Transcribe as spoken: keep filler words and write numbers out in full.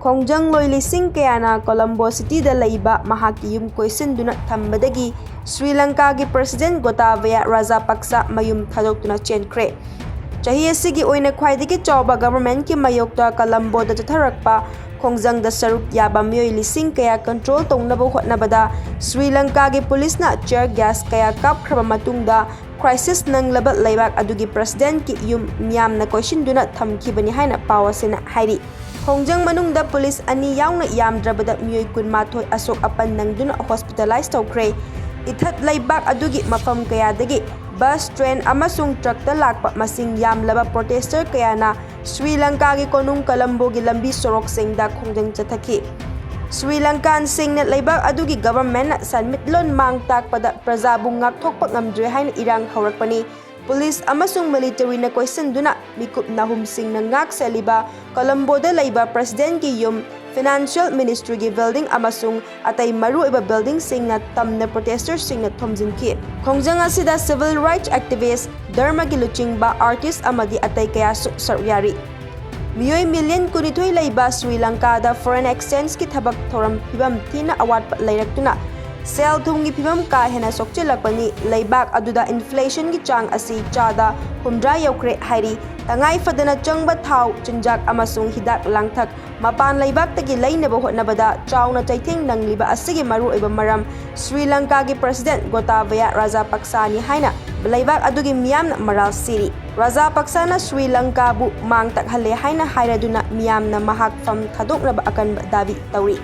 ꯈꯣꯡꯖꯪꯂꯣꯏ ꯂꯤꯁꯤꯡ ꯀꯌꯥꯅ ꯀꯣꯂꯝꯕꯣ ꯁꯤꯇꯤꯗ ꯂꯩꯕ ꯃꯍꯥꯛꯀꯤ ꯌꯨꯝ ꯀꯣꯏꯁꯤꯟꯗꯨꯅ ꯊꯝꯕꯗꯒꯤ ꯁ꯭ꯔꯤ ꯂꯪꯀꯥꯒꯤ ꯄ꯭ꯔꯁꯤꯗꯦꯟ ꯒꯣꯇꯥꯕꯌꯥ ꯔꯥꯖꯥꯄꯛꯁꯥ ꯃꯌꯨꯝ ꯊꯥꯗꯣꯛꯇꯨꯅ ꯆꯦꯟꯈ꯭ꯔꯦ꯫ ꯆꯍꯤ ꯑꯁꯤꯒꯤ ꯑꯣꯏꯅ ꯈ꯭ꯋꯥꯏꯗꯒꯤ ꯆꯥꯎꯕ ꯒꯚꯔꯟꯃꯦꯟꯠꯀꯤ ꯃꯥꯌꯣꯛꯇ ꯀꯣꯂꯝꯕꯣꯗ ꯆꯠꯊꯔꯛꯄ ꯈꯣꯡꯖꯪꯗ ꯁꯔꯨꯛ ꯌꯥꯕ ꯃꯤꯑꯣꯏ ꯂꯤꯁꯤꯡ ꯀꯌꯥ ꯀꯟꯇ꯭ꯔꯣꯜ ꯇꯧꯅꯕ ꯍꯣꯠꯅꯕꯗ ꯁ꯭ꯔꯤ ꯂꯪꯀꯥꯒꯤ ꯄꯨꯂꯤꯁꯅ ꯇꯤꯌꯔ ꯒ꯭ꯌꯥꯁ ꯀꯌꯥ ꯀꯥꯞꯈ꯭ꯔꯕ ꯃꯇꯨꯡꯗ ꯀ꯭ꯔꯥꯏꯁꯤꯁ ꯅꯪꯂꯕ ꯂꯩꯕꯥꯛ ꯑꯗꯨꯒꯤ ꯄ꯭ꯔꯁꯤꯗꯦꯟꯠꯀꯤ ꯌꯨꯝ ꯃꯤꯌꯥꯝꯅ ꯀꯣꯏꯁꯤꯟꯗꯨꯅ ꯊꯝꯈꯤꯕꯅꯤ ꯍꯥꯏꯅ ꯄꯥꯎ ꯑꯁꯤꯅ ꯍꯥꯏꯔꯤ꯫ ꯈꯣꯡꯖꯪ ꯃꯅꯨꯡꯗ ꯄꯨꯂꯤꯁ ꯑꯅꯤ ꯌꯥꯎꯅ ꯌꯥꯝꯗ꯭ꯔꯕꯗ ꯃꯤꯑꯣꯏ ꯀꯨꯟꯃꯥꯊꯣꯏ ꯑꯁꯣꯛ ꯑꯄꯟ ꯅꯪꯗꯨꯅ ꯍꯣꯁꯄꯤꯇꯥꯂꯥꯏꯖ ꯇꯧꯈ꯭ꯔꯦ꯫ ꯏꯊꯠ ꯂꯩꯕꯥꯛ ꯑꯗꯨꯒꯤ ꯃꯐꯝ ꯀꯌꯥꯗꯒꯤ ꯕꯁ, ꯇ꯭ꯔꯦꯟ ꯑꯃꯁꯨꯡ ꯇ꯭ꯔꯛꯇ ꯂꯥꯛꯄ ꯃꯁꯤꯡ ꯌꯥꯝꯂꯕ ꯄ꯭ꯔꯣꯇꯦꯁꯇꯔ ꯀꯌꯥꯅ ꯁ꯭ꯔꯤ ꯂꯪꯀꯥꯒꯤ ꯀꯣꯅꯨꯡ ꯀꯣꯂꯝꯕꯣꯒꯤ ꯂꯝꯕꯤ ꯁꯣꯔꯣꯛꯁꯤꯡꯗ ꯈꯣꯡꯖꯪ ꯆꯠꯊꯈꯤ꯫ ꯁ꯭ꯔꯤ ꯂꯪꯀꯥꯟꯁꯤꯡꯅ ꯂꯩꯕꯥꯛ ꯑꯗꯨꯒꯤ ꯒꯚꯔꯟꯃꯦꯟꯠꯅ ꯁꯦꯟꯃꯤꯠꯂꯣꯟ ꯃꯥꯡ ꯇꯥꯛꯄꯗ ꯄ꯭ꯔꯖꯥꯕꯨ ꯉꯥꯛꯊꯣꯛꯄ ꯉꯝꯗ꯭ꯔꯦ ꯍꯥꯏꯅ ꯏꯔꯥꯡ ꯍꯧꯔꯛꯄꯅꯤ꯫ ꯄꯨꯂꯤꯁ ꯑꯃꯁꯨꯡ ꯃꯤꯂꯤꯇꯔꯤꯅ ꯀꯣꯏꯁꯤꯟꯗꯨꯅ ꯃꯤꯀꯨꯞ ꯅꯥꯍꯨꯝꯁꯤꯡꯅ ꯉꯥꯛ ꯁꯦꯜꯂꯤꯕ ꯀꯣꯂꯝꯕꯣꯗ ꯂꯩꯕ ꯄ꯭ꯔꯁꯤꯗꯦꯟꯠꯀꯤ ꯌꯨꯝ, ꯐꯤꯅꯥꯟꯁꯤꯌꯦꯜ ꯃꯤꯅꯤꯁꯇ꯭ꯔꯤꯒꯤ ꯕꯤꯜꯗꯤꯡ ꯑꯃꯁꯨꯡ ꯑꯇꯩ ꯃꯔꯨꯑꯣꯏꯕ ꯕꯤꯜꯗꯤꯡꯁꯤꯡꯅ ꯇꯝꯅ ꯄ꯭ꯔꯣꯇꯦꯁꯇꯔꯁꯤꯡꯅ ꯊꯣꯝꯖꯤꯟꯈꯤ꯫ ꯈꯣꯡꯖꯪ ꯑꯁꯤꯗ ꯁꯤꯚꯤꯜ ꯔꯥꯏꯠꯁ ꯑꯦꯛꯇꯤꯚꯤꯁ꯭ꯠ, ꯙꯔꯃꯒꯤ ꯂꯨꯆꯤꯡꯕ, ꯑꯥꯔꯇꯤꯁ꯭ꯠ ꯑꯃꯗꯤ ꯑꯇꯩ ꯀꯌꯥꯁꯨ ꯁꯔꯨꯛ ꯌꯥꯔꯤ꯫ ꯃꯤꯑꯣꯏ ꯃꯤꯂꯤꯌꯟ ꯀꯨꯟꯅꯤꯊꯣꯏ ꯂꯩꯕ ꯁ꯭ꯔꯤ ꯂꯪꯀꯥꯗ ꯐꯣꯔꯦꯟ ꯑꯦꯛꯁꯆꯦꯟꯖꯀꯤ ꯊꯕꯛ ꯊꯧꯔꯝ ꯐꯤꯕꯝ ꯊꯤꯅ ꯑꯋꯥꯠꯄ ꯂꯩꯔꯛꯇꯨꯅ ꯁꯦꯜ ꯊꯨꯝꯒꯤ ꯐꯤꯕꯝ ꯀꯥ ꯍꯦꯟꯅ ꯁꯣꯛꯆꯤꯜꯂꯛꯄꯅꯤ꯫ ꯂꯩꯕꯥꯛ ꯑꯗꯨꯗ ꯏꯟꯐ꯭ꯂꯦꯁꯟꯒꯤ ꯆꯥꯡ ꯑꯁꯤ ꯆꯥꯗ ꯍꯨꯝꯗ꯭ꯔꯥ ꯌꯧꯈ꯭ꯔꯦ ꯍꯥꯏꯔꯤ꯫ ꯇꯉꯥꯏ ꯐꯗꯅ ꯆꯪꯕ ꯊꯥꯎ, ꯆꯤꯟꯖꯥꯛ ꯑꯃꯁꯨꯡ ꯍꯤꯗꯥꯛ ꯂꯥꯡꯊꯛ ꯃꯄꯥꯟ ꯂꯩꯕꯥꯛꯇꯒꯤ ꯂꯩꯅꯕ ꯍꯣꯠꯅꯕꯗ ꯆꯥꯎꯅ ꯆꯩꯊꯦꯡ ꯅꯪꯂꯤꯕ ꯑꯁꯤꯒꯤ ꯃꯔꯨꯑꯣꯏꯕ ꯃꯔꯝ ꯁ꯭ꯔꯤ ꯂꯪꯀꯥꯒꯤ ꯄ꯭ꯔꯁꯤꯗꯦꯟꯠ ꯒꯣꯇꯥꯕꯌꯥ ꯔꯥꯖꯥꯄꯛꯁꯥꯅꯤ ꯍꯥꯏꯅ ꯂꯩꯕꯥꯛ ꯑꯗꯨꯒꯤ ꯃꯤꯌꯥꯝꯅ ꯃꯔꯥꯜ ꯁꯤꯔꯤ꯫ ꯔꯥꯖꯥꯄꯛꯁꯥꯅ ꯁ꯭ꯔꯤ ꯂꯪꯀꯥꯕꯨ ꯃꯥꯡ ꯇꯥꯛꯍꯜꯂꯦ ꯍꯥꯏꯅ ꯍꯥꯏꯔꯗꯨꯅ ꯃꯤꯌꯥꯝꯅ ꯃꯍꯥꯛ ꯐꯝ ꯊꯥꯗꯣꯛꯅꯕ ꯑꯀꯟꯕ ꯗꯥꯕꯤ ꯇꯧꯔꯤ꯫